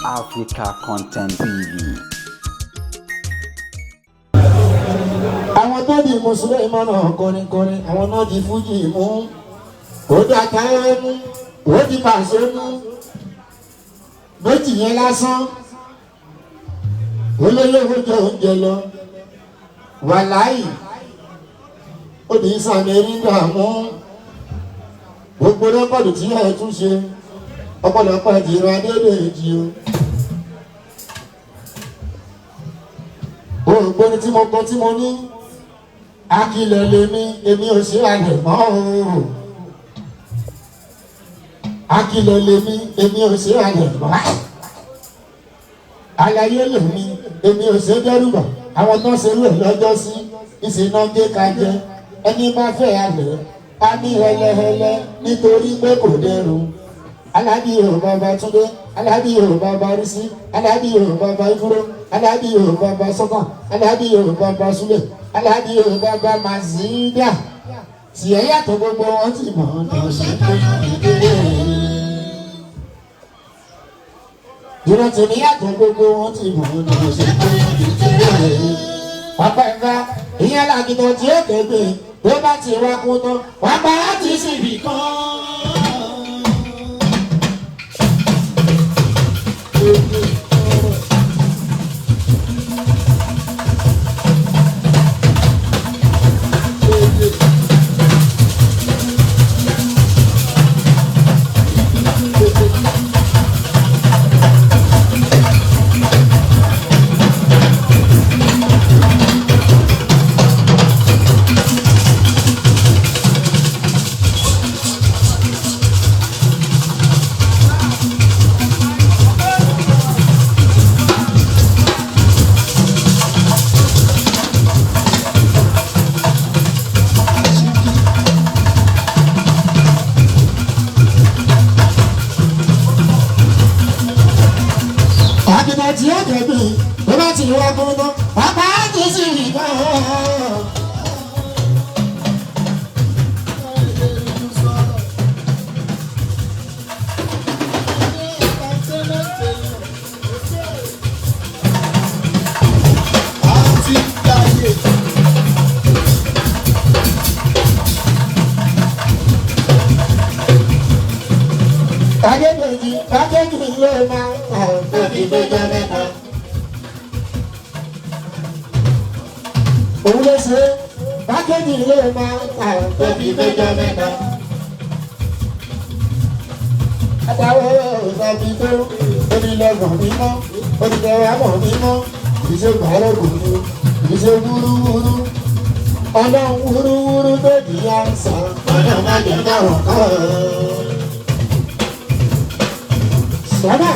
Africa Content TV. Àwọn tó di mùsùlùmí náà kọrinkọrin, àwọn náà di fújì mú, ó di àtàwọn mú, ó di pàṣẹ mú. Méjì yẹn lásán, olóyè oúnjẹ oúnjẹ lọ wàláì, ó di sàmì dààmú. Gbogbo rẹ́kọ̀dù tí ẹ tún ṣe, ọ̀pọ̀lọpọ̀ ìdìrọ̀ adédèjì o. Ògbóni tí mo kọ tí mo ní akilẹ̀ lèmi, èmi ò ṣe àlẹ̀ mọ́ o. Akilẹ̀ lèmi, èmi ò ṣe àlẹ̀ mọ́. Àlàyé lèmi, èmi ò ṣe dẹ́rùbà. Àwọn tó ń ṣerú ẹ̀ lọ́jọ́ sí ìṣìnà gé ka jẹ. Ẹni bá fẹ́ alẹ̀ á ní hẹlẹhẹlẹ nítorí pé kò dẹrùn. Alábí ò bàbá Túndé, Alábí ò bàbá Rísí, Alábí ò bàbá Ifúró, Alábí ò bàbá Sọ́kàn, Alábí ò bàbá Súlẹ̀, Alábí ò bàbá Màzídà. Tìẹ́ yàtọ̀, gbogbo wọn ti mọ̀ ọ́n ṣe tó ìdílé. Ìran tèmi yàtọ̀, gbogbo wọn ti mọ̀ ọ́n ṣe tó ìdílé. Ọ̀pẹ̀ nǹkan ìyẹn làgìtàn tí ó kẹ́gbẹ́ tó bá ti wá kú tán, wàá pa á ti síbì kan. Àgìnà tí ó jẹ̀bi tó bá ti wá gbọ́ngàn, bàbá ti sì rí gan. Adébèjì Adébèjì ló máa ń kọ̀ tóbi gbẹjọ mẹ́ta. Òun ló ṣe pákéjì ló máa ń kọ̀ tóbi gbẹjọ mẹ́ta. Àtàwọn òṣàbí tó onílẹ̀gbọ̀n mímọ́, onílẹ̀wàmọ̀ mímọ́, ìṣe gbàrọ̀gùn ni, ìṣe wúrúwúrú. Ọlọ́run wúrúwúrú tó di àǹsà, ọ̀nà má jẹ́ káwọn kọ́. Sọ́dà.